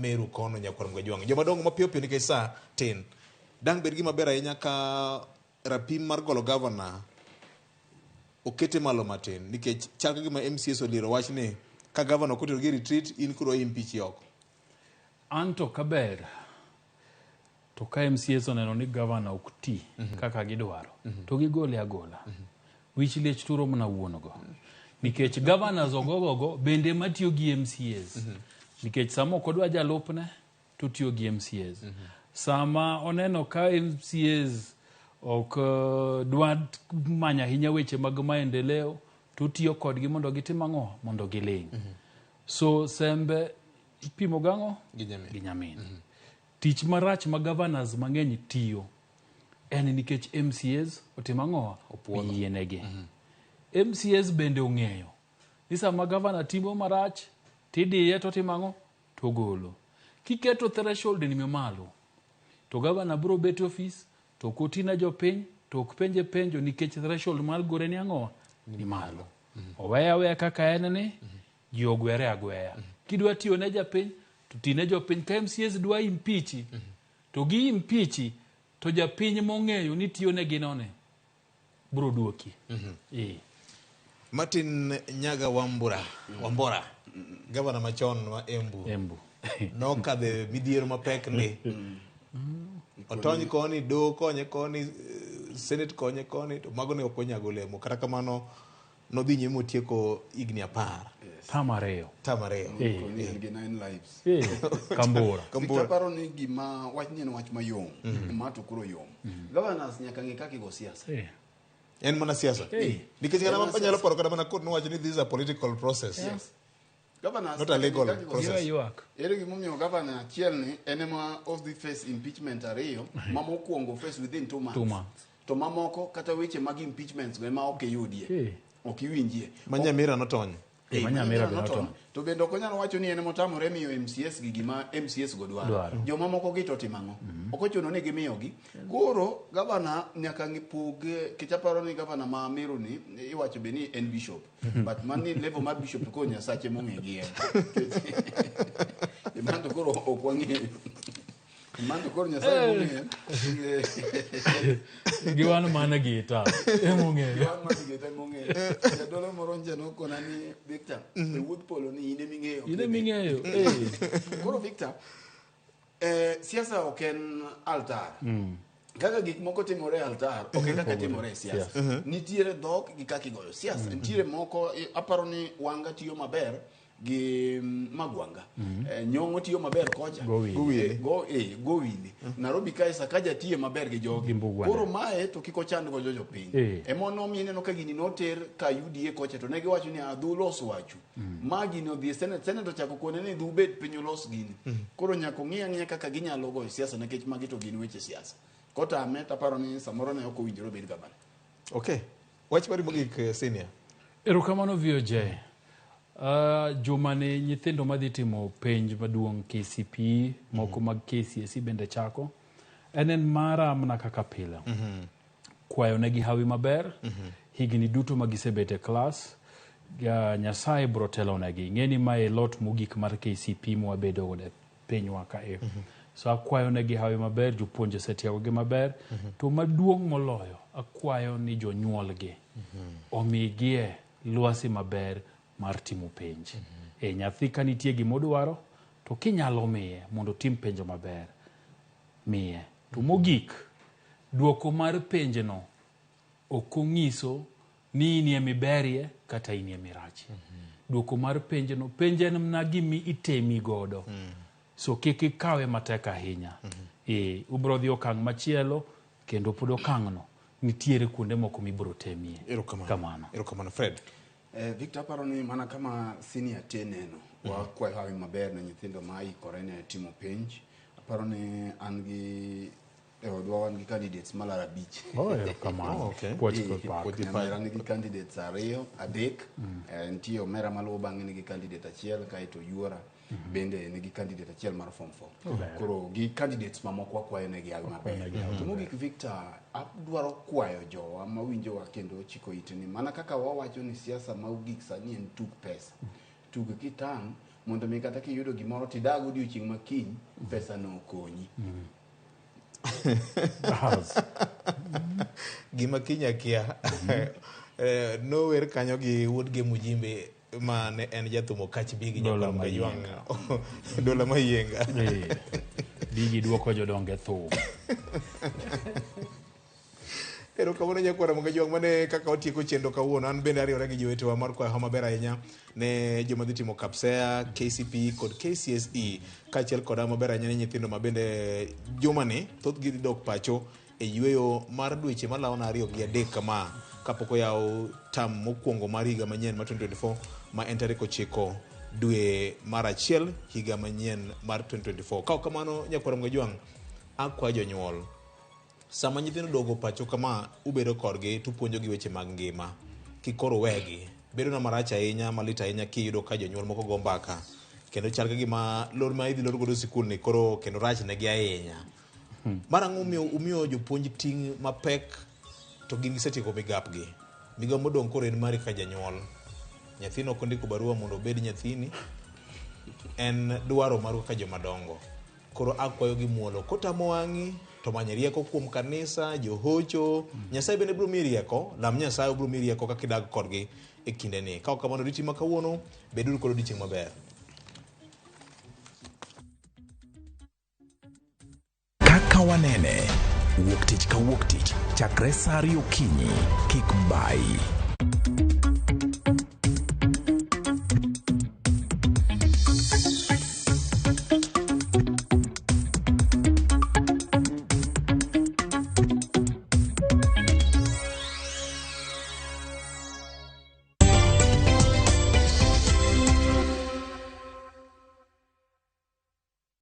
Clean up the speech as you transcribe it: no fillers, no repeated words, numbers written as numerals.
Meru kono nyakwar Mgajwang'. Jomadongo mapiyo piyo nikech saa tin. Dang' bed gima ber ahinya ka rapim mar golo gavana okete malo matin nikech chal ka gima MCAs oliero wach ni ka gavana ok oterogi e retreat in koro impeach oko. Anto kaber to ka MCAs oneno ni gavana ok ti kaka gidwaro to gigole agola. Wich liech turo mana wuon go. Nikech governors ogogogo bende matiyo gi MCAs. Nikech sama ok odwa jalupne to otiyo gi MCAs. Sama oneno ka MCAs ok dwa manyo ahinya weche mag maendeleo to otiyo kodgi mondo gitim ang'o? Mondo giling'. So sembe ipimo gang'o? Gi nyamin. Gi nyamin. Tich marach ma governors mang'eny tiyo en nikech MCAs otimo ang'o? Oyienegi. MCAs bende ong'eyo ni sama governor timo marach tidiye to otimo ang'o? To ogolo. Kiketo threshold ni malo to governor biro bet e ofis to ok oti ne jopiny to ok penje penjo nikech threshold mar gore ni ang'o? Ni malo. Oweye aweya kaka en ni ji ogwere agweya. Kidwa tiyo ne japiny to ti ne jopiny. Ka MCAs dwa impeach to gi impeach to japiny mong'eyo ni tiyo ne ginone bro duoki. Martin Nyaga Wambura, Wambora, gavana machon ma Embu. Embu. Nokadhe midhiero mapek ndi. Otony koni, doho konye koni, Senate konye koni, to mago ne ok onyago olemo. Kata kamano, nodhi nyime motieko higni 10. Tam 2. Tam 2. Koni en gi 9 lives. Kambura. Kambura. Aparo ni gima wach ni en wach mayom. Ma to koro yom. Governors nyaka ng'e kaka igo siasa. En mana siasa. Nikech kata mana anyalo paro kata mana court nowacho ni this is a political process. Yes. Governors Not a legal nyaka ng'e kaka igo process. siasa. Ywak. Ere gimomiyo governor achiel ni en ema odhi face impeachment 2, ma mokwongo face within 2 months. 2 months. To mamoko kata weche mag impeachments go ema ok iyudie. Ok iwinjie. Ma Nyamira notony. Ma Nyamira be notony. To bende ok onyal wacho ni en motamore miyo MCS gi gima MCS go dwaro. Joma moko gi to timo ang'o? Ok ochuno ni gimiyogi. Koro gavana nyaka pog, kech aparo ni gavana ma Meru ni iwacho be ni en bishop. But mani level mar bishop to koro Nyasache mong'e gi en. Mano to koro ok wang'eyo. Mano koro Nyasaye mong'eyo. Gi wan mana gi ta. Emong'eyo. Gi wan mana gi ta emong'eyo. Jadolo moro nje nokona ni Victor, e wuodh polo ni in eming'eyo. In eming'eyo. Koro Victor, siasa ok en altar. Kaka gik moko timore e altar, ok e kaka timore e siasa. Nitiere dhok gi kaka igoyo siasa. Nitiere moko, aparo ni Wanga tiyo maber gi Magwanga. Nyong'o tiyo maber kocha. Gowili. Gowili. Nairobi kae Sakaja tiyo maber gi jogi. Koro mae to kik ochand go jopiny. Ema nomiyo ineno ka gini noter ka UDA kocha to ne giwacho ni adhu los wachu. Ma gini odhi e Senate, Senate ochako kone ni dhi ubed piny ulos gini. Koro nyaka ong'i ang'iya kaka ginyalo goyo siasa nikech magi to gin weche siasa. Kotame to aparo ni samoro ne ok owinjore obed gavana. Okay. Wach mari mogik senior. Erokamano VOJ. Juma ni nyithindo madhi timo penj maduong' KCPE, moko mag KCSE bende chako. En mara mana kaka pile. Kwayo negi hawi maber, higni duto ma gisebet e klas, Nyasaye bro telo negi. Ing'e ni mae lot mogik mar KCPE mwabedo godo e pinywa kae. So akwayo negi hawi maber, jopuonje osetiego gi maber. To maduong' moloyo, akwayo ni jonyuolgi omigie lwasi maber mar timo penj. Nyathi ka nitie gimodwaro, to kinyalo miye mondo otim penjo maber, miye. To mogik, duoko mar penjno ok onyiso ni in ema iberie kata in ema irachie. Duoko mar penjno, penj en mana gima itemi godo. So kik ikawe matek ahinya. Ubro dhi okang' machielo kendo pod okang'no nitiere kuonde moko mibro temie. Erokamano. Erokamano Fred. Victor, aparo ni mana kama senior te neno, wakwayo hawi maber ne nyithindo ma ikore ne timo penj. Aparo ni an gi e odwa wan gi candidates malaro 5. Oh, erokamano. Okay. Puoch kod pak. Puoch Nyamera nigi candidates 2, 3. Nitie omera maluwo bang'e nigi candidate 1, kaeto yuora bende nigi candidate 1 mar form 4. Koro gi candidates mamoko wakwayo negi hawi maber. To mogik Victor, adwaro kwayo jowa mawinjowa kendo chiko ite ni mana kaka wawacho ni siasa ma ogik sani en tuk pesa. Tug kitang' Mondo mi kata kiyudo gimoro tidag odiochieng' ma kiny, pesa no okonyi. Bas. Gima kiny akia. Nower kanyo gi wuod Gem Mujimbe ma ne en jathum Okach Bigi. Dola Nyakwar Mayienga. Mgajwang'. Dola Mayienga. Bigi duoko jodongo e thum. Erokamano nyakwara Mgajwang', mane kaka watieko chenro kawuono. An bende ariwora gi jowetewa mar kwayo homa maber ahinya ne joma dhi timo KPSEA, KCPE kod KCSE, kaachiel kod maber ahinya ne nyithindo ma bende jumani thothgi dhi dok pacho e yueyo mar dweche malawo na 2 gi 3 kama kapok oyaw tam mokwongo mar higa manyien mar 2024 ma en tarik 9 dwe mar 1 higa manyien mar 2024. Ka ok kamano nyakwara Mgajwang', akwayo jonyuol sama nyithindo oduogo pacho kama ubedo kodgi tupuonjogi weche mag ngima, kik koro wegi. Bedo na marach ahinya, malit ahinya kiyudo ka jonyuol moko go mbaka kendo chal ka gima lor ma idhi lor godo sikul ni koro kendo rach negi ahinya. Mar ang'o umiyo jopuonj ting' mapek to gin gisetieko migapgi? Migawo modong' koro en mari ka janyuol. Nyathino ok ondiko barua mondo obed nyathini, en dwaro maru kaka joma dongo. Koro akwayo gi muolo, kotamo wang'i to many rieko kuom kanisa, johocho. Nyasaye bende biro miyi rieko, lam Nyasaye obiro miyi rieko kaka idag kodgi e kindeni. Ka ok kamano riti ma kawuono, beduru kod odiochieng' maber. Kaka wanene, wuok tich ka wuok tich, chakre saa 2 okinyi, kik bayi.